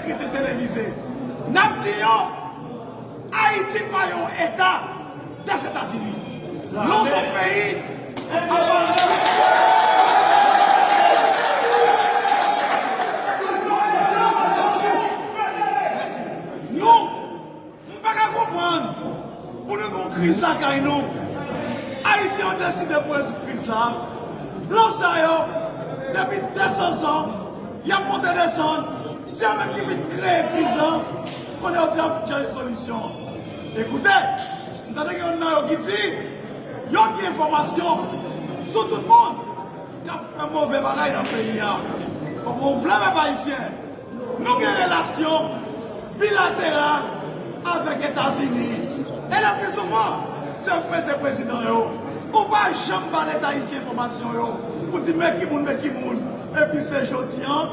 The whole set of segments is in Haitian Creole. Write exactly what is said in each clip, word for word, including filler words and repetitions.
Ki te televize. N ap di yo, Ayiti pa yon eta dèzetazini. Nou se yon peyi apa. Nou, m pa ka konprann pou nou gen yon kriz lakay nou. Ayisyen yo deside pou rezoud kriz la. Blan sa yo, depi de san zan, y ap monte desann. Se yo menm ki vin kreye kriz lan. Kounye a yo di y ap chèche solisyon. Ekoute, m tande gen youn nan yo ki di, yo gen enfòmasyon sou tout moun k ap fè move bagay nan peyi a. Kòman w vle pèp ayisyen? Nou gen relasyon bilateral avèk Etazini. E lepli souvan, se yo k mete prezidan yo. Ou pa janm ba Leta ayisyen enfòmasyon yo pou di men ki moun, men ki moun. Epi se jodi a,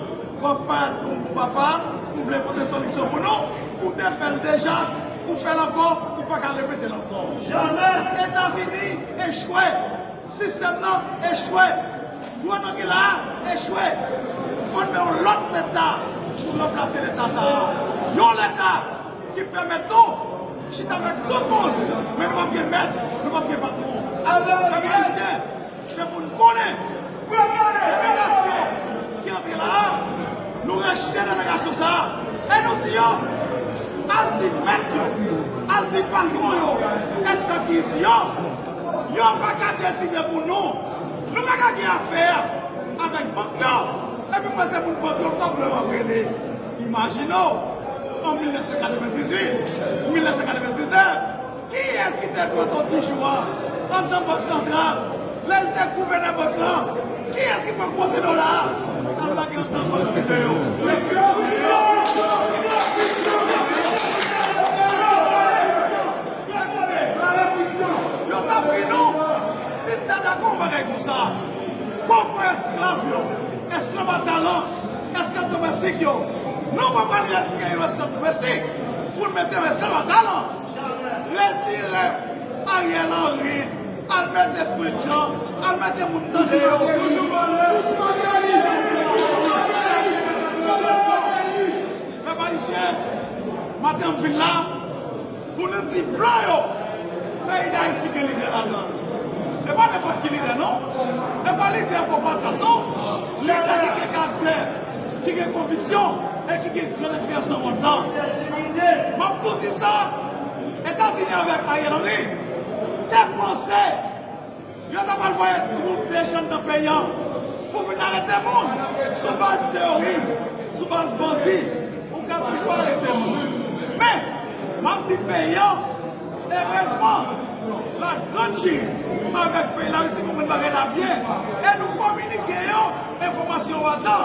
w ap parèt kòm bon papa, ou vle pote solisyon pou nou, ou te fè l deja, ou fè l ankò, ou pa ka repete l ankò. Etazini echwe. Sistèm nan echwe. Gouvènman ki la a echwe. Fò n gen yon lòt Leta pou ranplase Leta sa a. Yon Leta ki pèmèt nou chita avèk tout moun, men nou p ap gen mèt, nou p ap gen patwon. Pèp ayisyen, se pou n konnen delegasyon ki antre la a, nou rejte delegasyon sa a. E nou di yo, al di mèt yo, al di patwon yo, esklav ki isi yo, yo pa ka deside pou nou. Nou pa ka gen afè avèk bank yo. Epi mwen se moun bank yo k t ap lè w ap rele. Imajine w, an mil nèf san katrevendizuit, mil nèf san katrevendiznèf, kiyès ki te pran Tòti Jou a anndan Bank Santral lè l te gouvènè bank lan? Kiyès ki pran gwo ze dola a al lage anndan bank prive yo? Se Fritz Jean-Pierre. Yo t ap ri nou si n ta dakò yon bagay konsa. Kòkò esklav yo, esklav a talan, esklav domestik yo. Nou pa pral retire yon esklav domestik pou n mete yon esklav a talan. Retire Ariel Henry, al mete Fritz Jean, al mete moun tande yo. Pèp ayisyen, maten m vin la, pou nou di blan yo, peyi Dayiti gen lidè ladan l. E pa nenpòt ki lidè non. E pa lidè pòpatat non. Lidè ki gen karaktè, ki gen konviksyon e ki gen gran enfliyans nan mond lan. M ap tou di sa, Etazini avèk Ariel Henry te panse yo ta pral voye twoup deja anndan peyi a pou vin arete moun sou baz teyoris, sou baz bandi. Ou ka toujou arete moun. Men, m ap di peyi a, erezman, Lagrann Chin avèk peyi Larisi konprann bagay la byen e nou kominike yo enfòmasyon yo atan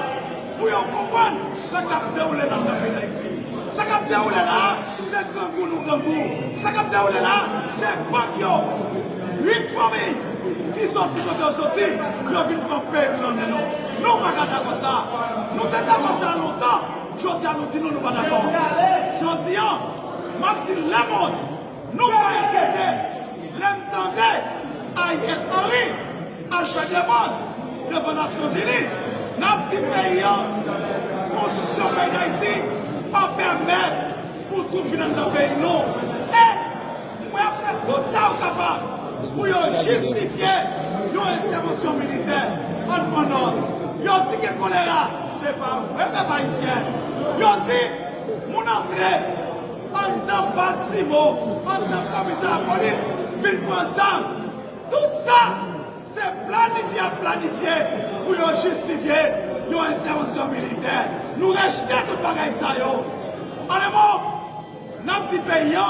pou yo konprann sa k ap dewoule nan peyi Dayiti. Sa k ap dewoule la a, se grangou nou grangou. Sa k ap dewoule la a, se bank yo. Uit fanmi ki soti kote yo soti, yo vin pran peyi yo nan men nou. Nou pa ka dakò sa. Nou te dakò sa lontan. Jodi a nou di nou, nou pa dakò. Jodi a, m ap di lemonn, nou pa enkyete lè m tande Ariel Henry al fè demann devan Nasyonzini. N ap di peyi a, konstitisyon peyi Dayiti pa pèmèt pou twoup vin anndan peyi nou. E mwen ap fè tout sa yo kapab pou yo jistifye yon entèvansyon militè. Ann pran nòt. Yo di ke kolera, se pa vre, pèp ayisyen. Yo di moun antre anndan baz Simo, anndan komisarya polis, vin pran zam. Tout sa, se planifye y ap planifye pou yo jistifye yon entèvansyon militè. Nou rejte tout bagay sa yo. An en mo, n ap di peyi a,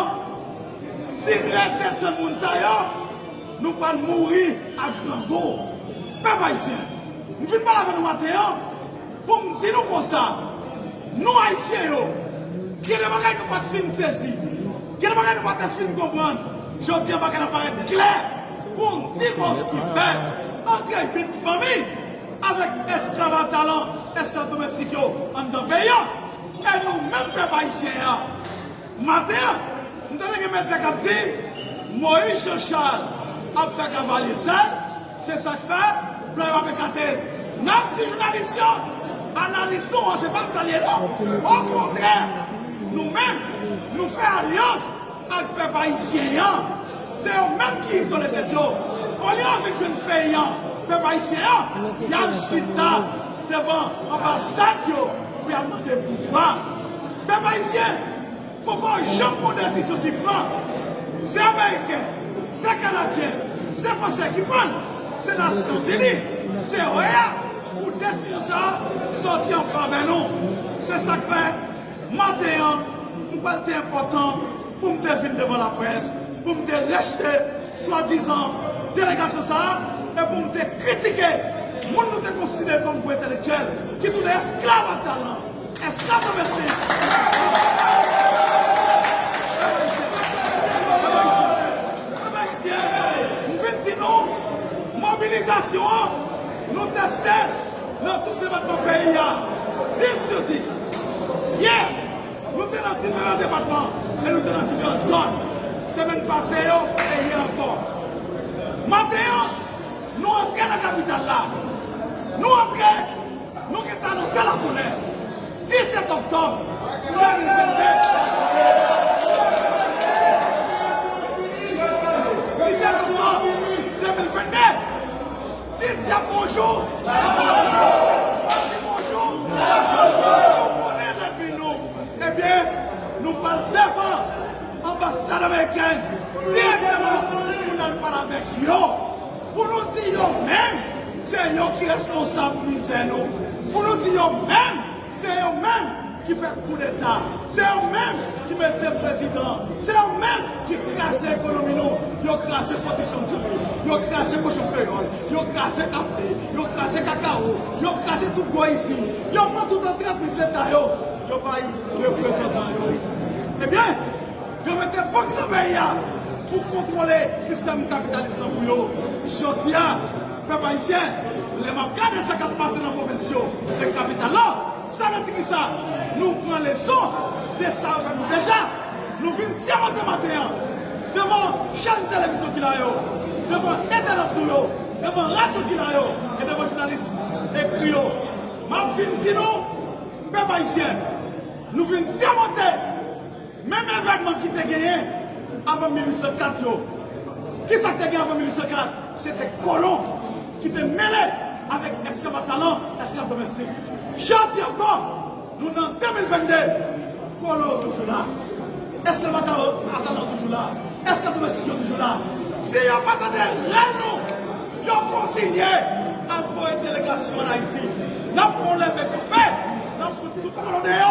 si n rete tann moun sa yo, nou pral mouri ak grangou. Pèp ayisyen, m vin pale avè nou maten an, pou m di nou konsa, nou Ayisyen yo, gen de bagay nou pa t fin sezi, gen de bagay nou pa t fin konprann. Jodi a, bagay la parèt klè pou n di kòs ki fèt antre uit fanmi avèk esklav a talan, esklav domestik yo anndan peyi a. E nou menm pèp ayisyen an, maten an, m tande gen medya k ap di Moïse Jean Charles ap fè kavalye sèl, se sa k fè blan yo ap ekate. N ap di jounalis yo, Analiz nou an, se pa sa l ye non. Okontrè, nou menm, nou fè alyans ak pèp ayisyen an. Se yo menm ki izole tèt yo. Olye yo vin jwenn peyi an, pèp ayisyen an, y al chita devan anbasad yo pou y al mande pouvwa. Pèp ayisyen, poko janm gon desizyon ki pran. Se Ameriken, se Kanadyen, se Fransè ki pran l. Se Nasyonzini, se O E A, pou desizyon sa a sòti an favè nou. Se sa k fè, maten an, m kwè l te enpòtan pou m te vin devan laprès, pou m te rejte swadizan delegasyon sa a, e pou m te kritike moun nou te konsidere kòm gwo entelektyèl, ki tounen esklav ak talan, esklav domestik. M vin di nou, mobilizasyon an, nou teste nan tout depatman peyi a, dis sou dis. Yè, nou te nan diferan depatman e nou te nan diferan zòn. Semèn pase yo e yè ankò. Maten an, nou antre nan kapital la. Nou antre, nou gentan anonse lakolè. Disèt òktòb de mil vennde. Disèt òktòb de mil vennde. Di dyab bonjou. Di bonjou. Nou konnen lènmi nou. Ebyen, nou pral devan anbasad amerikèn dirèkteman pou n al pale avèk yo. Pou nou di yo menm, se yo ki responsab mizè nou. Pou nou di yo menm, se yo menm ki fè koudeta. Se yo menm ki mete prezidan. Se yo menm ki kraze ekonomi nou. Yo kraze pwodiksyon diri. Yo kraze kochon kreyòl. Yo kraze kafe. Yo kraze kakawo. Yo kraze tout gwo izin. Yo pran tout antrepriz leta yo. Yo bay reprezantan yo. Ebyen, yo mete bank nan peyi a pou kontwole sistèm kapitalis lan pou yo. Jodi a, pèp ayisyen, lè m ap gade sa k ap pase nan pwovens yo e kapital la, sa vle di kisa? Nou pran leson de sa yo fè nou deja. Nou vin sèmante maten an devan chèn televizyon ki la yo, devan entènot nou yo, devan radyo ki la yo, e devan jounalis ekri yo. M ap vin di nou, pèp ayisyen, nou vin sèmante menm evènman ki te genyen avan mil uit san kat yo. Kisa k te gen avan mil uit san kat? Se te kolon ki te mele avèk esklav a talan, esklav domestik. Jodi ankò, nou nan de mil vennde, kolon yo toujou la. Esklav a talan, a talan yo toujou la. Esklav domestik yo toujou la. Si yo pa tande rèl nou, yo kontinye ap voye delegasyon ann Ayiti. N ap fè yon leve kanpe, n ap fout tout kolon dèyè.